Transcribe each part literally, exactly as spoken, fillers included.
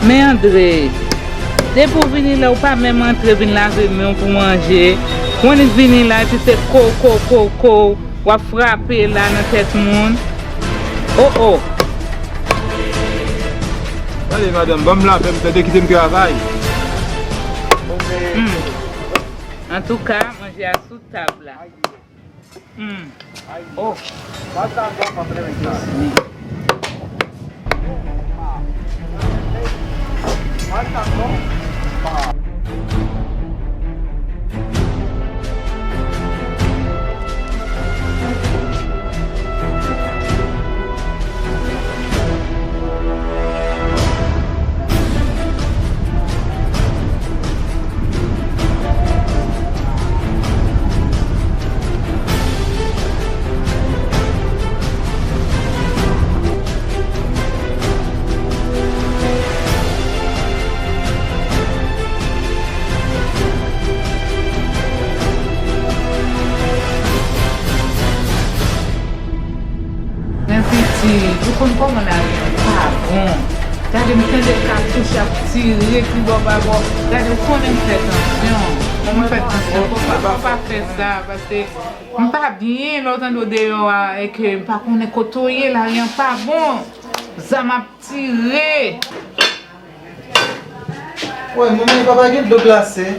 Men Andre, depi w vini la, ou pa menm antre vin lave men w pou manje. W annik vini la, epi se ko, ko, ko, ko, w ap frape la nan tèt moun. O, o. Tande, madanm, ban m lape m, tande, kite m travay. Hmm. Antouka, manje a sou tab la. Hmm. Oh. Men pitit, ou konn kòman lari an pa bon. Gade m tande katouch ap tire tribò babò. Gade, ou konnen m fè tansyon. Mwen m fè tansyon. Fò pa, fò pa fè sa, paske m pa byen lè w tande w deyò a, e ke m pa konnen kote w ye, lari an pa bon. Zam ap tire. Wè, manman, papa gen dlo glase.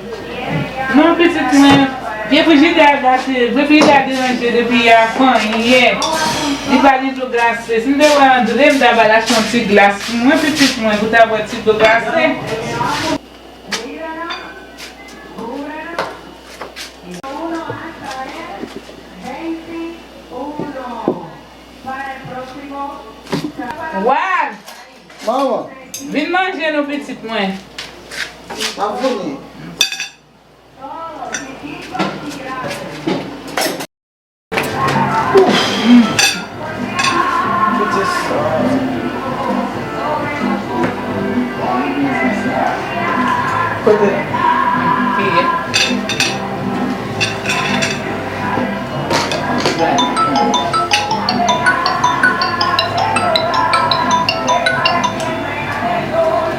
Non, pitit mwen, vye frijidè a gate, vye frijidè a deranje depi yè a, fanyen. Li pa gen dlo glase. Si m te wè Andre, m ta ba l achte yon ti glas pou mwen, pitit mwen, pou ta bwè ti dlo glase. Wa! Manman. Vin manje non pitit mwen. M ap vini. Kote?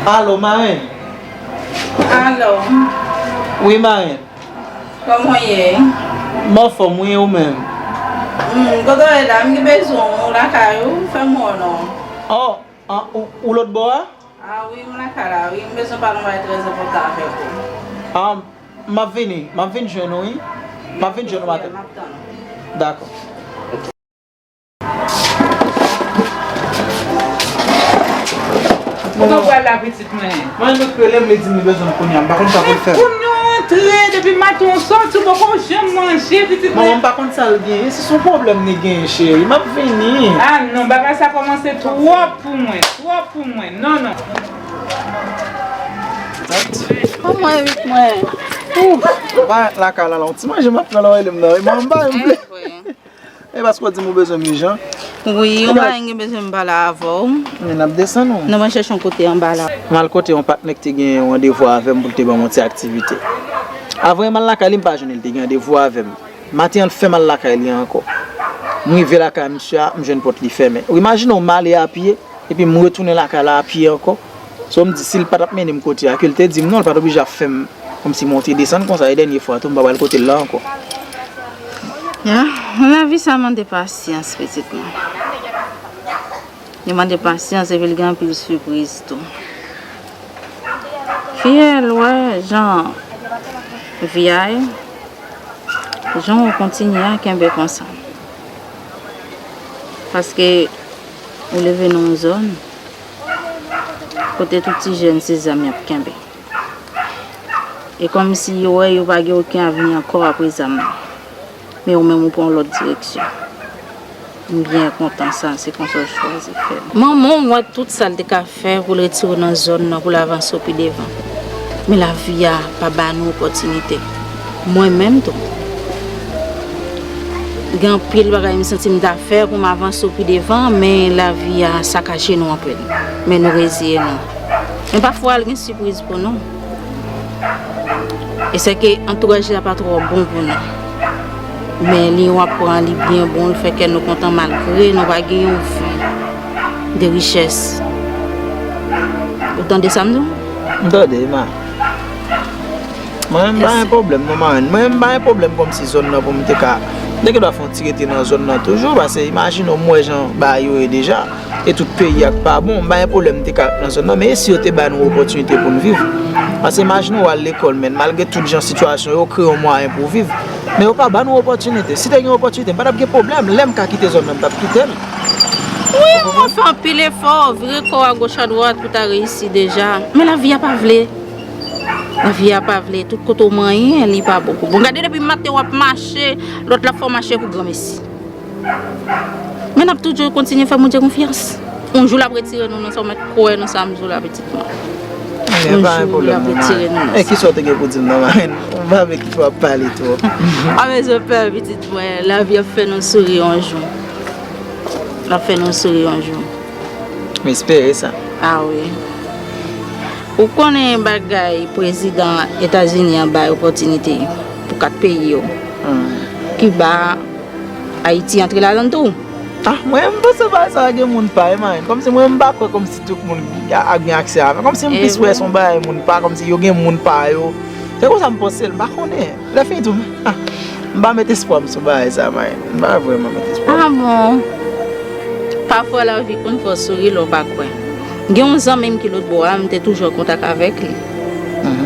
Alo, marenn. Alo. Wi, marenn. Kòman w ye? M anfòm, wi, ou menm? Hmm, kote w ye la? M gen bezwen w lakay ou, fè m wè w non. Oh, ah, ou, ou lòt bò a? Ah wi, m lakay la, wi. M bezwen pale yon bagay trè enpòtan avèk ou. Ah, m ap vini, m ap vin jwenn ou, wi. M ap vin jwenn ou maten. M ap tann ou. Dakò. Kote w pral la, pitit mwen? Mwen, nou k rele m, li di m li bezwen m kounye a. M pa konn sa pou l fè. Men kounye a w antre, depi maten w sòti, w poko janm manje, pitit mwen. Manman, m pa konn sa l genyen. Si se yon pwoblèm li genyen, cheri, m ap vini. Ah non, bagay sa kòmanse twòp pou mwen, twòp pou mwen. Non, non. Kòman evit mwen? Ou pa lakay la, la, yon ti manje m ap pran la, w rele m nan. Manman, m pa vle. E paske w di m ou bezwen m ijan. Wi, yon bagay m gen bezwen m pale avè w. Men n ap desann ou. Nou mwen chèche yon kote anba la. M al kote yon patnè ki te gen yon randevou avè m pou l te ban m yon ti aktivite. Avan m al lakay li, m pa jwenn li, li te gen randevou avè m. Maten an, l fè m al lakay li ankò. M rive lakay misye a, m jwenn pòt li fèmen. Ou imajine w, m ale a pye, epi m retounen lakay la a pye ankò. So, m di, si l pa t ap mennen m kote a, ke l te di m non, l pa t oblije ap fè m kòmsi monte desann konsa. E dènye fwa tou, m pa pral kote l la ankò. Ya, lavi sa mande pasyans, pitit mwen. Li mande pasyans epi l gen anpil sipriz tou. Fiyèl, wè jan vi a ye, jan w kontinye a, kenbe konsa. Paske ou leve nan yon zòn kote tout ti jèn se zam y ap kenbe. E kòmsi yo wè yo pa gen okenn avni ankò apre zam nan. Men ou menm ou pran yon lòt direksyon. M byen kontan sa, se konsa w chwazi fè l. Manman w wè tout sa l te ka fè pou l retire w nan zòn nan, pou l avanse w pi devan. Men lavi a pa ba nou opòtinite. Mwen menm tou. Gen anpil bagay m santi m ta fè pou m avanse w pi devan, men lavi a sakaje nou anpil. Men nou reziye nou. Men pafwa l gen sipriz pou nou. E sèke antouraj la pa twò bon pou nou. Men li w ap pran li byen bon, l fè kè nou kontan malgre nou pa gen yon vi de richès. Ou Tande sa m di w? M tande, Emma. Mwen menm m pa gen pwoblèm non, Marèn. Mwen menm m pa gen pwoblèm kòmsi zòn nan pou m te ka, m te gen dwa fè yon ti rete nan zòn nan toujou, paske imajine w, m wè jan bagay yo ye deja, e tout peyi a k pa bon, m pa gen pwoblèm m te ka nan zòn nan, men e si yo te ba nou opòtinite pou n viv? Paske imajine w al lekòl, men malgre tout jan sitiyasyon yo, yo kreye yon mwayen pou w viv, men yo pa ba nou opòtinite. Si te gen opòtinite, m pa t ap gen pwoblèm, lè m ka kite zòn nan, m t ap kite l. Wi, mwen fè anpil efò, vire kò w agoch adwat pou ta reyisi deja. Men lavi a pa vle. Lavi a pa vle. Tout kote w manyen, li pa bon pou bon. Gade depi maten w ap mache, lòt la fè w mache pou granmesi. Men n ap toujou kontinye fè Bondye konfyans. Yon jou l ap retire nou nan sa, w mèt kwè nan sa m di w la, pitit mwen. Yon jou l ap retire nou nan sa. E kisa w te gen pou di m nan, Marèn? M pa vle kite w ap pale twòp. Pa bezwen pè, pitit mwen. Lavi ap fè nou souri yon jou. L ap fè nou souri yon jou. M espere sa. A wi. Ou konnen bagay prezidan Etazini an bay opòtinite pou kat peyi yo. Hmm. Kiba, Ayiti antre ladan l tou. Ah, mwen, m panse bagay sa a gen moun pa, Emma. Kòmsi mwen, m pa kwè kòmsi tout moun a, a gen aksè avè l. Kòmsi m plis wè se yon bagay moun pa, kòmsi yo gen moun pa yo. Se konsa m panse l, m pa konnen. Lè fini tou, ah, m pa met espwa m sou bagay sa, man. M pa vrèman met espwa m. Ah bon? Pafwa lavi konn fè w souri lè w pa kwè. Gen yon zanmi m ki lòt bò a, m te toujou an kontak avèk li. Mhm.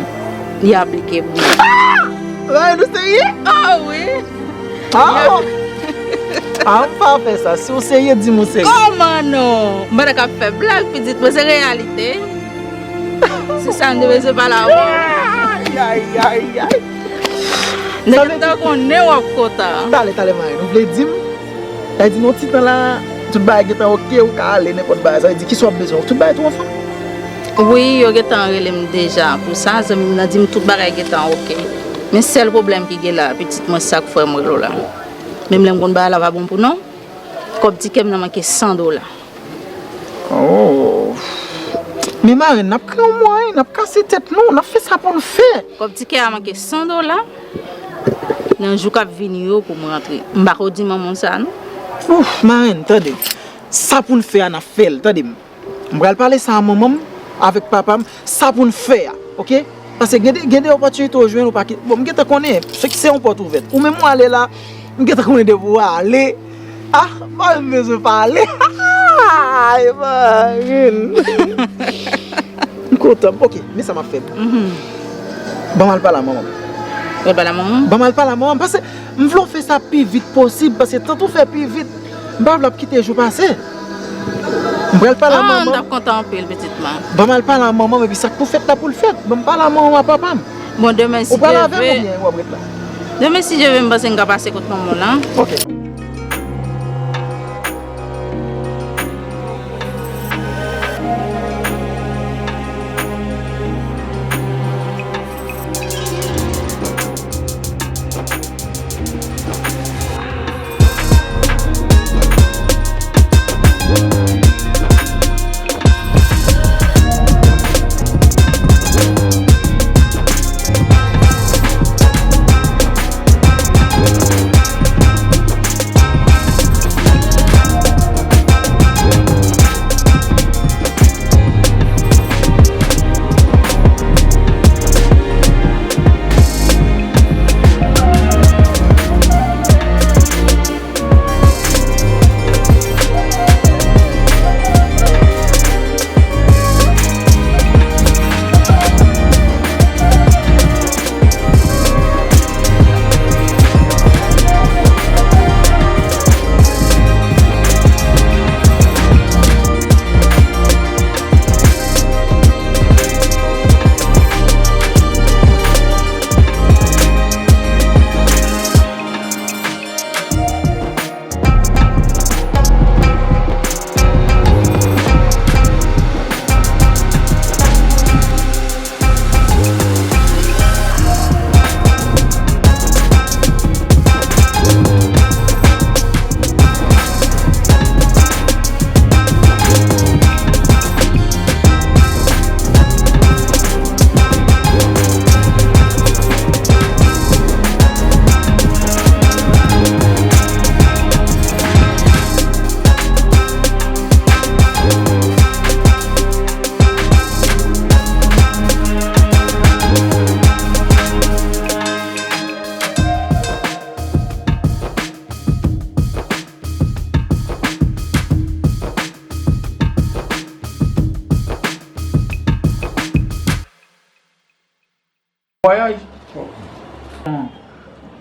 Li aplike pou mwen. Ah! Marèn, ou serye? Ah wi! Ah, oh! Ah, m pa fè sa. Si w serye, di m ou serye. Kòman non? M pa ta ka fè blag, pitit mwen, se reyalite. Se sa m te bezwen pale avè w. Ay, ay, ay, ay. Nèg yo ta konnen w ap kontan. Talè, talè, Marèn, ou vle di m? Sa vle di nan yon ti tan la, tout bagay gentan oke, ou ka ale, nenpòt bagay. Sa vle di, kisa w ap bezwen? Tout bagay tou anfòm? Wi, yo gentan rele m deja pou sa. Zanmi m nan di m tout bagay gentan oke. Men sèl pwoblèm ki gen la, pitit mwen, sa k fè m rele w la. Menm lè m konn bagay la pa bon pou non. Kòb tikè m nan manke san dola. Oh. Men Marèn, n ap kreye yon mwayen, n ap kase tèt nou, n ap fè sa pou n fè. Kòb tikè a manke san dola. Nan jou k ap vini yo pou m rantre. M pa ko di manman w sa, non. Ouf, Marèn, tande. Sa pou n fè a, n ap fè l, tande m. M pral pale sa a manman m avèk papa m, sa pou n fè a, oke? Paske gen de, gen de opòtinite w jwenn ou pa ki, bon, m gentan konnen, se ki se yon pòt ouvèt. Ou menm ou ale la, m gentan konnen depi w ale. Ah, m pa menm bezwen pale. Ay, Marèn. M kontan. Oke, men sa m ap fè. Mhm. Ban m al pale a manman m. Ou al pale a manman m? Ban m al pale a manman m, paske m vle w fè sa pi vit posib, paske tanto w fè pi vit, m pa vle ap kite jou pase. M pral pale a manman m. Ah, m t ap kontan anpil, pitit mwen. Ban m al pale a manman m, epi sa k pou fèt la pou l fèt. Ban m pale a manman m, a papa m. Bon, demen, si Dye vle. Ou pral avè m oubyen w ap ret la? Demen, si Dye vle, m panse m ka pase kot manman w la. Oke.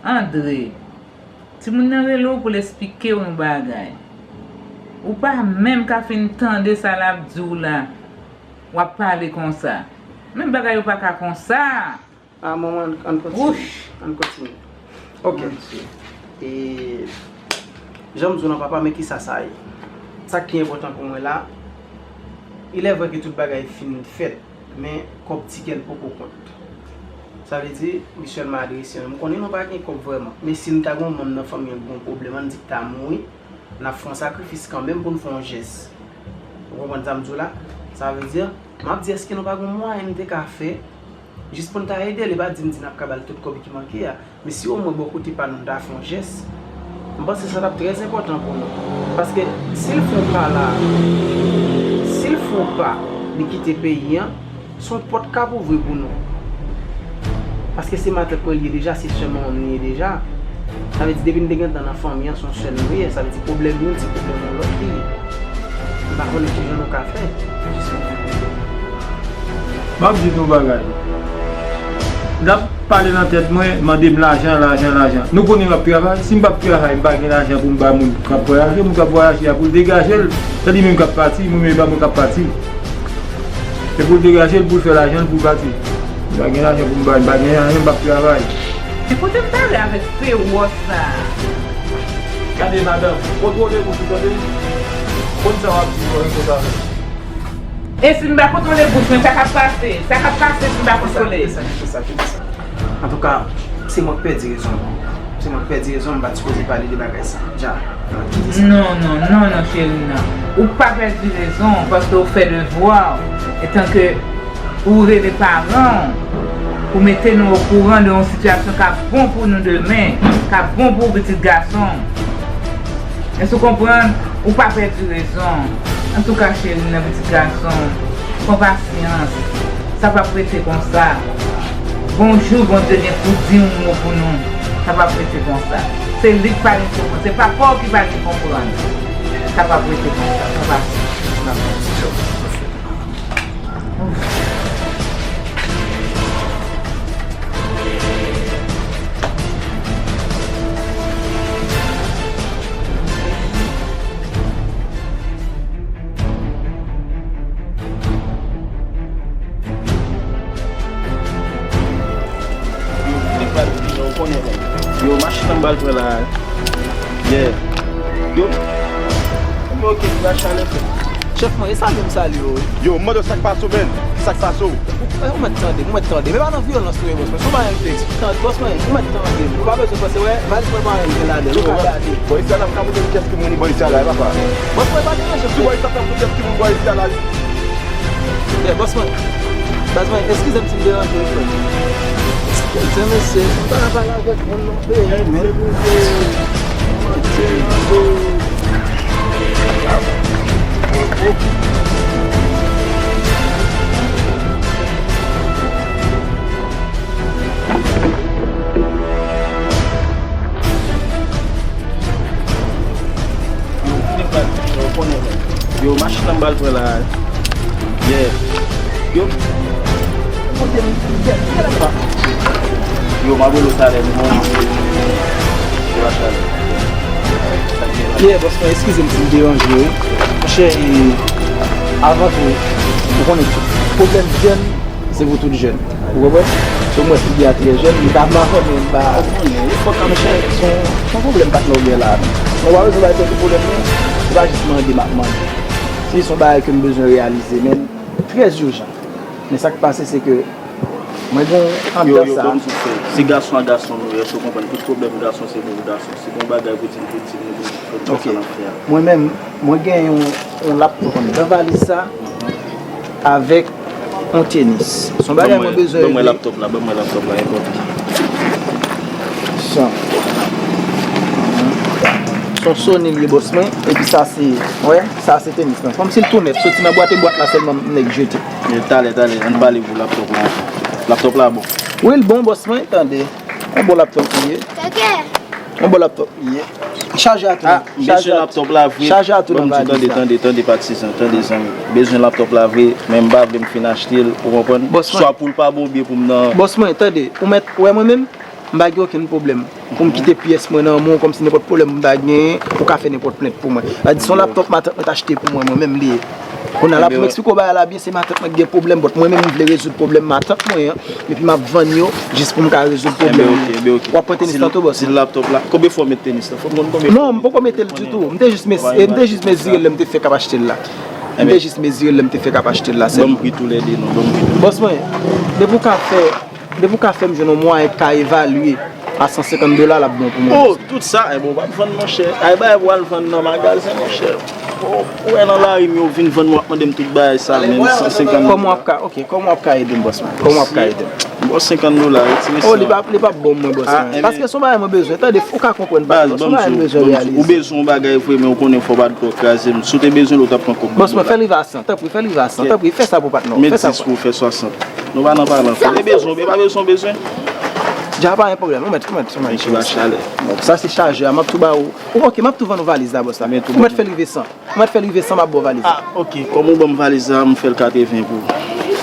Andre, timoun nan rele w pou l esplike w yon bagay. Ou pa menm ka fin tande sa l ap di w la, w ap pale konsa. Menm bagay yo pa ka konsa. Ah, manman, ann kontinye. Ann kontinye. Ok. E, jan m di w lan, papa, men kisa sa ye? Sa ki enpòtan pou mwen la, il est vrai que tout bagay fin fèt, men kòb tikè l poko kont. Sa vle di, li sèlman adrese an. M konnen nou pa gen kòb vrèman, men si n ta gen yon manm nan fanmi an ki gen yon pwoblèm, ann di ki ta mouri, n ap fè yon sakrifis kanmenm pou n fè yon jès. Ou konprann sa m di w la? Sa vle di, m ap di, èske nou pa gen yon mwayen n te ka fè jis pou n ta ede l? E pa di m di n ap ka ba l tout kòb ki manke a, men si omwen bò kote pa nou n ta fè yon jès, m panse sa t ap trè enpòtan pou nou. Paske si l fè yon pa la, si l fè yon pa, li kite peyi an, se yon pòt k ap ouvri pou nou. Paske se matant mwen li ye deja, se sè manman m li ye deja. Sa vle di depi n te gentan nan fanmi an, se yon sèl nou ye. Sa vle di pwoblèm youn, se pwoblèm yon lòt li ye. M pa konnen kijan nou ka fè. M ap di nou yon bagay. N ap pale nan tèt mwen, mande m lajan, lajan, lajan. Nou konnen m ap travay. Si m p ap travay, m pa gen lajan pou m bay moun k ap vwayaje. Moun k ap vwayaje a pou l degaje l. Se li menm k ap pati, mwen menm e pa mwen k ap pati. Se pou l degaje l, pou l fè lajan l, pou l pati. M pa gen lajan pou m bay, m pa gen lajan, m p ap travay. Men kote m t ale avèk fewòs sa a? Gade madanm, kontwole bouch ou tande. Konn sa w ap di pou repo sa. E si m pa kontwole bouch mwen, sa k ap pase? Sa k ap pase si m pa kontwole? Antouka, se mwen k pèdi rezon m. Se mwen k pèdi rezon m, m pa t sipoze pale de bagay sa. Dja. Non, non, non, non, cheri, non. Ou pa pèdi rezon w paske w fè devwa w. Etanke ou rele paran w pou mete nou okouran de yon sitiyasyon k ap bon pou nou demen, k ap bon pou pitit gason w. Èske w konprann? Ou pa pèdi rezon w. Antouka, cheri, nan pitit gason w, pran pasyans. Sa p ap rete konsa. Gon jou Bondye gen pou di yon mo pou nou. Sa p ap rete konsa. Se li k pa gen konprann. Se papa w ki pa gen konprann. Sa p ap rete konsa. Pran pasyans. Yo, machin nan m pral pran la. Yeah. Yo. Mwen oke, m pral chalè frè. Chèf mwen, e salye m salye w wi. Yo, m mande w sa k pase w, menn. Sa k pase w? Ou mèt tande m, ou mèt tande m. E pa nan vyolans nou ye, bòs mwen. Se yon bagay m te di. Tande, bòs mwen, ou mèt tande m. Ou pa bezwen panse, wè, valiz mwen pa anyen m gen ladan l. Ou ka gade. Bò isi a, n ap ka montre m kiyès ki moun bò isi a la, papa. Bòs mwen, pa deranje m. Si bò isi a, n ap montre m ki moun bò isi a la. Bòs mwen. Baz mwen, eskize m si m deranje w frè m. Byen mesye, m pa ka pale avèk moun non. Hey, man. Yo, machin nan m pral pran la. Yeah. Yo. Yo, m ap rele w talè, nou bon. Yeah, bòs mwen, eskize m si m deranje w wi. Monchè, e, avan tou, ou konnen tout pwoblèm jèn, se pou tout jèn. Ou konprann? So m wè figi a trè jèn, li pa makonnen, li pa. Ou konnen, li fòk ap chèche. Se yon, se yon pwoblèm patnè w gen la a menm. Mwen pa bezwen bay tèt ou pwoblèm non. Se pa jis mande m ap mande. Se jis yon bagay ke m bezwen reyalize, men trè ijan. Men sa k pase se ke mwen gen yon anbyans sa. Yo, yo, ban m di w frè, se gason a gason nou ye, èske w konprann? Tout pwoblèm gason se pou gason. Se pa yon bagay pou di m pou di m, nou pou n fè sa n ap fè a. Mwen menm, mwen gen yon, yon laptop anndan valiz sa avèk yon tenis. Se yon bagay mwen bezwen regle. Ban mwen laptop la, ban mwen laptop la, enpòtan. Sa. Se yon Sony li ye bòs mwen, epi sa se, wè, sa se tenis lan. Kòmsi l tou nèf, soti nan bwate bwat la sèlman nèg jete. Talè, talè, ann pale pou laptop la. Laptop la bon. Wi, l bon bòs mwen, tande. Yon bon laptop li ye. Yon bon laptop li ye. Chaje a tou nan, chaje a tou nan valiz la. Bezwen laptop la vre. Chaje a tou nan valiz la. Tande, tande, tande patizan, tande zanmi. Bezwen laptop la vre, men m pa vle m fin achte l, ou konprann? Swa pou l pa bon oubyen pou m nan. Bòs mwen, tande, ou mèt wè mwen menm? M pa gen okenn pwoblèm pou m kite pyès mwen nan men w, kòmsi nenpòt pwoblèm m ta genyen, ou ka fè nenpòt plent pou mwen. Sa di se yon laptòp matant mwen t achte pou mwen, mwen menm li ye. Kounye a la, pou m eksplike w bagay la byen, se matant mwen ki gen pwoblèm, but mwen menm m vle rezoud pwoblèm matant mwen an, epi m ap vann yo jis pou m ka rezoud pwoblèm li. W ap pran tenis lan tou, bòs mwen? Laptòp la, konbyen fwa w met tenis lan? Fò m konn konbyen fwa. Non, m poko mete l ditou. M te jis mez-, m te jis mezire l lè m te fèk ap achte l la. M te jis mezire l lè m te fèk ap achte l la sèlman. Ban m pri toulède non, ban m pri toulède. Bòs mwen, depi w ka fè Depi w ka fè m jwenn yon mwayen k ka evalye a san senkant dola, l ap bon pou mwen. Oh, tout sa? Ebyen, w p ap vann, monchè. Ay, bagay pou w al vann nan magazen, monchè. Ou, ou wè nan lari m, yo vin vann, w ap mande m tout bagay sa, men san senkant dola. Kòman w ap ka, ok, kòman w ap ka ede m, bòs mwen? Kòman w ap ka ede m? Bòs, senkant dola, wi, ti mesye. Oh, li p ap, li p ap bon pou mwen, bòs mwen. Paske se yon bagay mwen bezwen. Tande, ou ka konprann, baz, se yon bagay mwen bezwen reyalize. Ou bezwen yon bagay vre, men ou konnen fò w pa t twò kraze m. Si w te bezwen l, ou t ap pran kòb. Bòs mwen, fè l rive a san, tanpri, fè l rive a san, tanpri, fè sa pou patnè w, fè sa pou. Met dis pou w fè swasant. Nou pa nan palan. Ou te bezwen, ou pa bezwen, ou bezwen? Dja pa gen pwoblèm. Ou mèt, ou mèt, ou mèt. Sa se chajè a, m ap tou ba ou. Ou, ok, m ap tou vann ou valiz la, bòs la. Ou mèt fè l rive san. Ou mèt fè l rive san, m ap ba w valiz la. Ah, ok. Kòm ou ban m valiz la, m fè l katreven pou ou.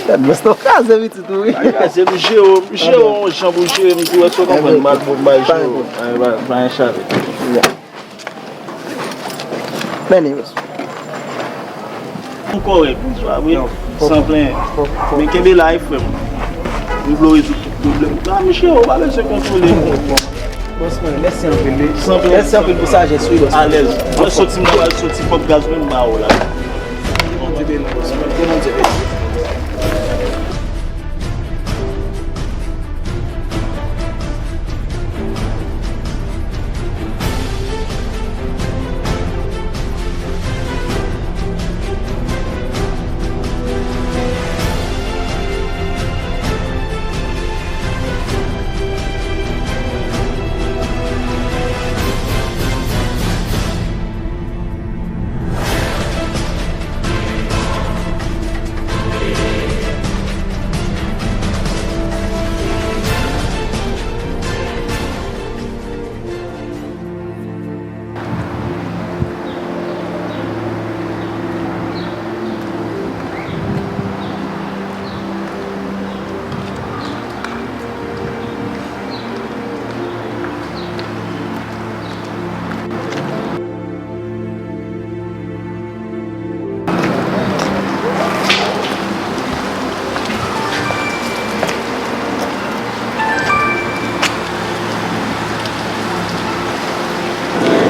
Tèt bòs la, w kraze pitit ou, wi. Pa kraze m, m jere w, m jere w yon jan pou w jere m tou, èske w konprann? M al bon, m bay jere w. Pa gen pwoblèm. Pa gen chale. Men li, bòs. Ou kòrèk, bonswa, wi. San plenyen. Men kenbe la, wi, frè m. M vle w rezoud tout pwoblèm. Ah, mesye, ou pa bezwen kontwole m. Bòs mwen, mèsi anpil, wi. San plenyen. Mèsi anpil pou sajès, wi, bòs mwen. Alèz. Mwen soti, m ta pral soti, kòb gaz mwen, m ba w la. Bondye beni w, bòs mwen. Ke Bondye beni w.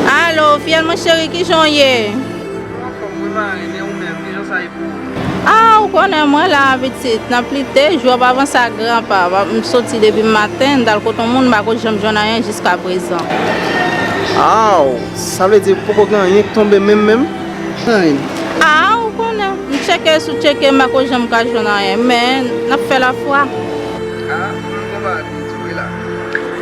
Alo, fiyèl mwen cheri, kijan w ye? Anfòm wi marenn, e ou menm, kijan sa ye pou ou? Ah, ou konnen mwen la, pitit, n ap lite, jou ap avanse a gran pa. M soti depi maten, m t al kote yon moun, m pako janm jwenn anyen jiskaprezan. Aw, sa vle di poko gen anyen k tonbe menm menm? Anyen. Ah, ou konnen, m tcheke sou tcheke, m pako janm ka jwenn anyen, men n ap fè lafwa. Ah, m konn bagay pou m di w wi la.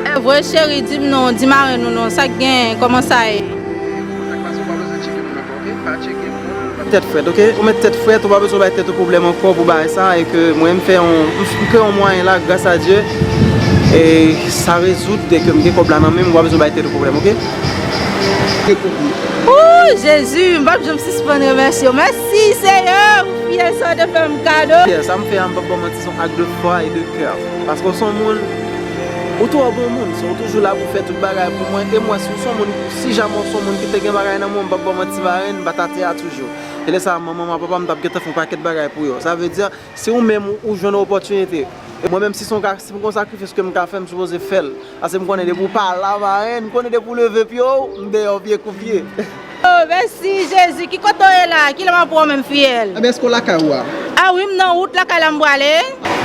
E vre, cheri, di m non, di marenn ou non, sa k gen, kòman sa ye? Sa k pase, ou pa bezwen tcheke moun ankò, oke? Pa tcheke moun. Tèt frèt, oke? Ou met tèt frèt, ou pa bezwen bay tèt ou pwoblèm ankò pou bagay sa, e ke mwen, m fè yon, m, m kreye yon mwayen la, gras a Dye, e sa rezoud, e ke m gen kòb la nan men m, ou pa bezwen bay tèt ou pwoblèm, oke? Ou, Jezi, m p ap janm sispann remèsye w. Mèsi, Seyè, pou fiyèl sa w te fè m kado. Fiyèl sa m fè a, m p ap ba w manti, se yon ak de fwa e de kè. Paske w se yon moun, ou twò bon moun, se ou toujou la pou fè tout bagay pou mwen, e mwen, si w se yon moun, si jamè w se yon moun ki te gen bagay nan men w, m p ap ba w manti, marenn, m pa t atè a toujou. E lè sa a, manman m ak papa m t ap gentan fè yon pakèt bagay pou yo. Sa vle di, si ou menm ou, ou jwenn yon opòtinite, e mwen menm, si se yon ka, si m gen yon sakrifis ke m ka fè, m sipoze fè l. Paske m konnen depi w pa la, marenn, m konnen depi w leve pye w, m dèyè w pye kou pye. Oh, mèsi, Jezi. Ki kote w ye la? Kilè m ap wè w menm, fiyèl? Ebyen, èske w lakay ou a? Ah wi, m nan wout lakay la m prale.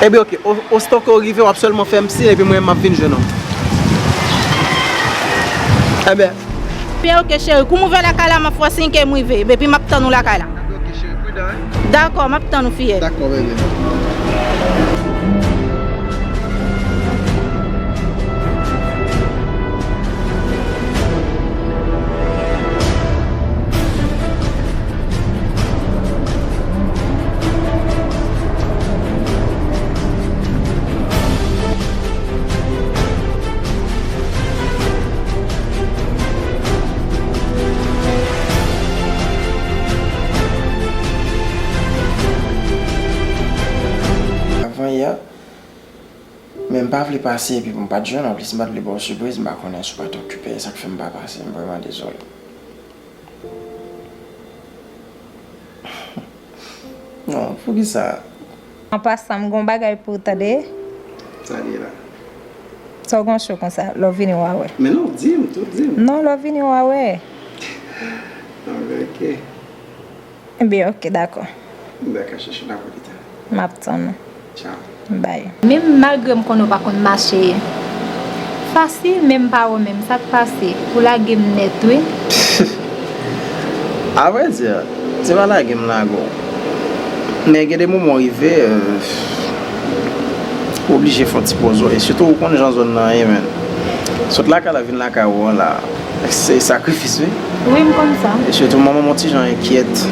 Ebyen, oke. O-, osito ke w rive, w ap sèlman fè m siy, epi mwen, m ap vin jwenn ou. Ebyen. Byen, oke, cheri. Kou m rive lakay la, m ap fè w siy ke m rive. Epi m ap tann ou lakay la. Dakò, m ap tann ou, fiyèl. Dakò, bebe. pa vle pase epi pou m pa t jwenn, anplis m pa t vle ba w sipriz, m pa konnen si w pa t okipe, e sa k fè m pa pase, m vrèman dezole. Non, poukisa? An pasan, m gon bagay pou w tande. Sa li ye la? Sa w gon cho konsa? Lè w vini w a wè. Men non, di m, tou di m. Non, lè w vini w a wè. Ok. Ebyen, ok, dakò. Dakò, chèche, n ap wè pita. M ap tann ou. Tchao. Bay. Menm malgre m konnen w pa konn mache fasil, men m pa wè menm sa k pase. Ou lage m nèt, wi. Avrèdi, se pa lage m lage w. Men gen de moman w rive, euh, ou oblije fè yon ti poz, wi. Sitou ou konn jan zòn nan ye, men. Sot lakay la, vin lakay ou an la. Se sakrifis, wi. Wi, m konn sa. E sitou, manman m yon ti jan enkyèt.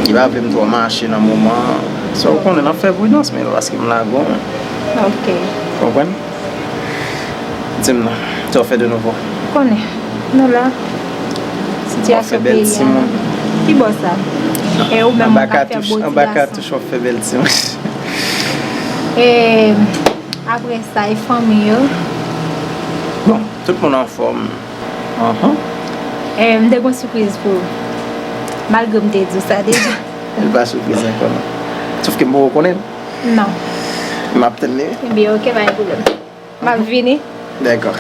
Li pa vle m twò mache nan moman an. So, ou konnen, n ap fè pridans, men paske m lage w, men. Ok. Konprann? Di m non, sa w fè de nouvo? Konnen, nou la. Sitiyasyon peyi a. Ki bò sa? E ou menm ou ka fè bò ti gason. Anba katouch, w ap fè bèl timoun. E apre sa, e fanmi yo? Bon, tout moun anfòm. Ahn. E m te gon sipriz pou ou. Malgre m te di w sa deja. Li pa sipriz ankò, non. Sòf ke m poko konnen l. Non. M ap tann li. Ebyen, ok, pa gen pwoblèm. M ap vini. Dakò.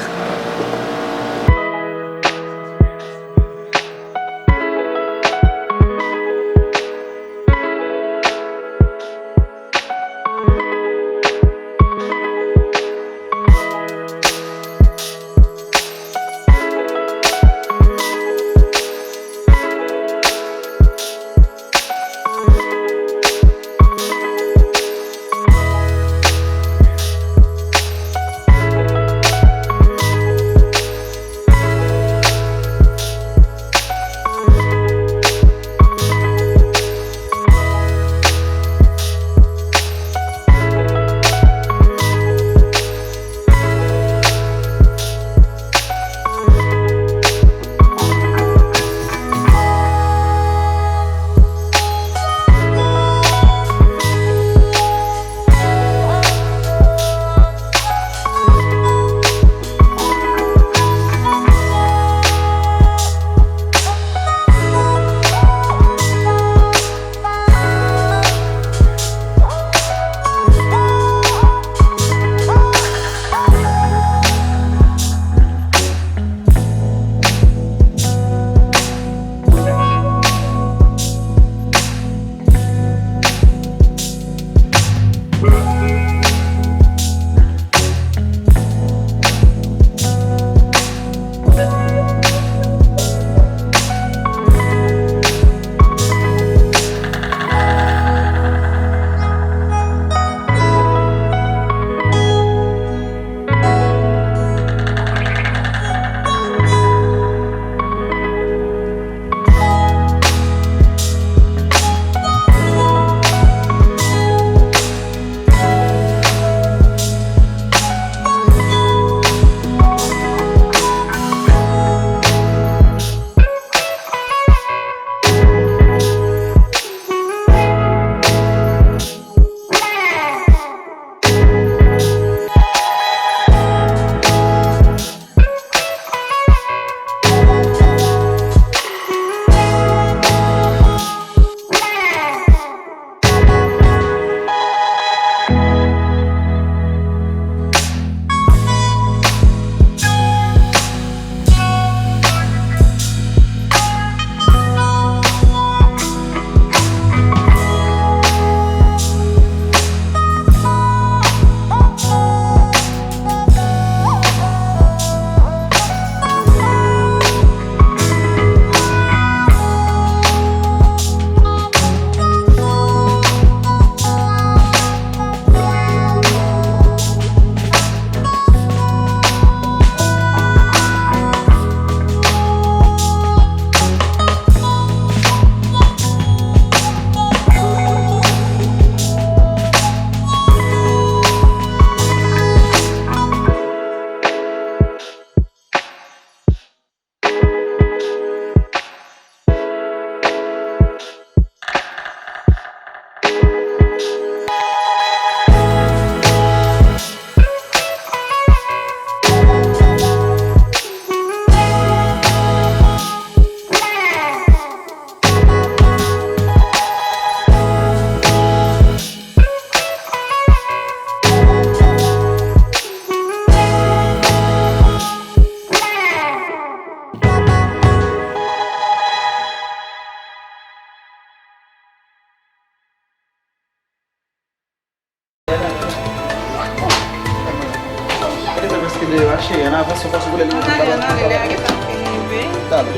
Ann ale, ann ale, lè a gentan fin rive. Talè.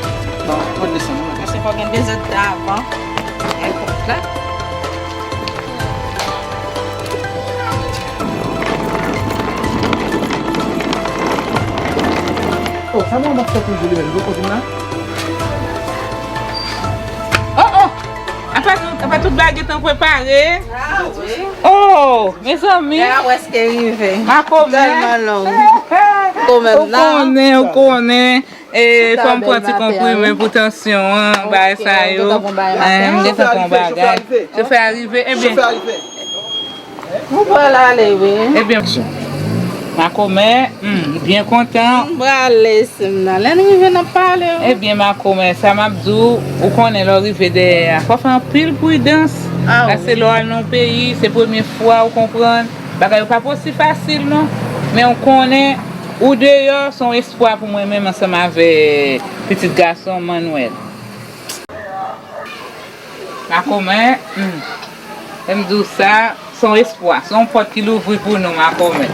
Non, mwen desann, mwen desann. Paske fò gen de zèdtan avan. Èpòt la. Oh, sa mwen ap fè toujou li menm, gwo kote la. Oh, oh! Apa, apa tout bagay gentan prepare? Ah, wi. Oh, mezanmi. Lè a prèske rive. Makomè. Tèlman long. Ou menm nan. Ou konnen, ou konnen. E, fò m pran ti konprime pou tansyon an, bagay sa yo. M gentan pran bagay. Chofè a rive. Ebyen. Ou pral ale, wi. Ebyen, makomè, hmm, byen kontan. M prale, sè m nan. Lè n rive, n ap pale, wi. Ebyen, makomè, sa m ap di w, ou konnen lè w rive dèyè a, fò w fè anpil pridans. Ah, wi. Paske lè w al nan yon peyi, se premye fwa, ou konprann. Bagay yo pa posib fasil, non. Men ou konnen, ou deyò, se yon espwa pou mwen menm ansanm avè pitit gason m, Manuel. Makomè, hmm. Lè m di w sa, se yon espwa, se yon pòt ki louvri pou nou, makomè.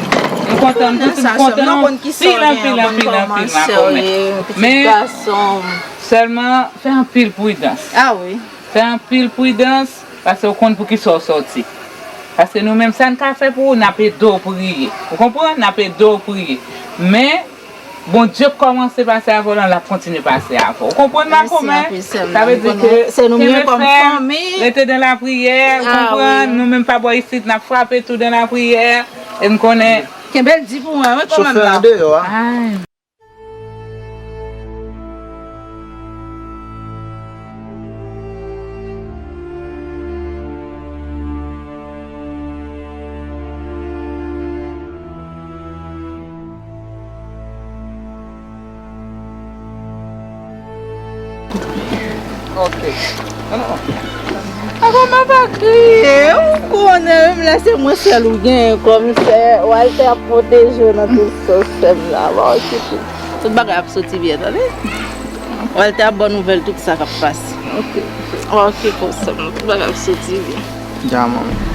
M kontan, m di w, m kontan anpil, anpil, anpil, anpil, makomè. Men, sèlman, fè anpil pridans. Ah wi. Fè anpil pridans, paske w konn pou ki sa w sòti. Paske nou menm, sa n ka fè pou ou, n ap ede w priye. Ou konprann? N ap ede w priye. Men, Bondye k kòmanse pase avè w lan, l ap kontinye pase avè w. Ou konprann, makomè? Sa vle di ke kenbe fèm, rete nan lapriyè, ou konprann? Nou menm pa bò isit, n ap frape tou nan lapriyè. E m konnen. Kenbe l di pou mwen, wi, kòmandan. Chofè an deyò a. Ok. Ankò mwen pa kriye, ou konnen menm lè se mwen sèl ou genyen kòm sè, Walter ap pwoteje w nan tout sans, sè m nan, pa okipe. Tout bagay ap soti byen, tande? Walter ap ba w nouvèl tout sa k ap pase. Ok. Ok, konsa, tout bagay ap soti byen. Dja manmi.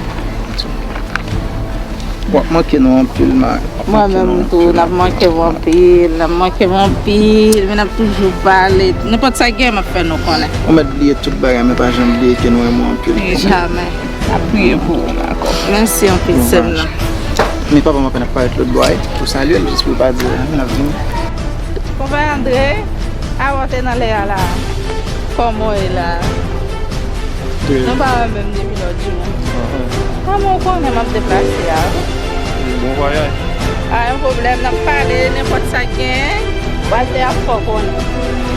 W ap manke nou anpil, ma. Mwen menm tou, n ap manke w anpil, n ap manke w anpil, men n ap toujou pale. Nenpòt sa gen, m ap fè nou konnen. Ou mèt bliye tout bagay, men pa janm bliye ke nou renmen w anpil. Jamè. N ap priye pou ou, dakò. Mèsi anpil, sè m nan. Men papa m apèn ap parèt lòt bò a, pou salye l, jis pou l pa di, "N ap vini." Konpè Andre, avan w te nan lè a la, kòman w ye la? Nou pa wè menm depi lòt jou. Kòman w konnen m ap deplase a? Bon vwayaj. Pa gen pwoblèm, n ap pale, nenpòt sa k genyen, Walter ap fè w konnen.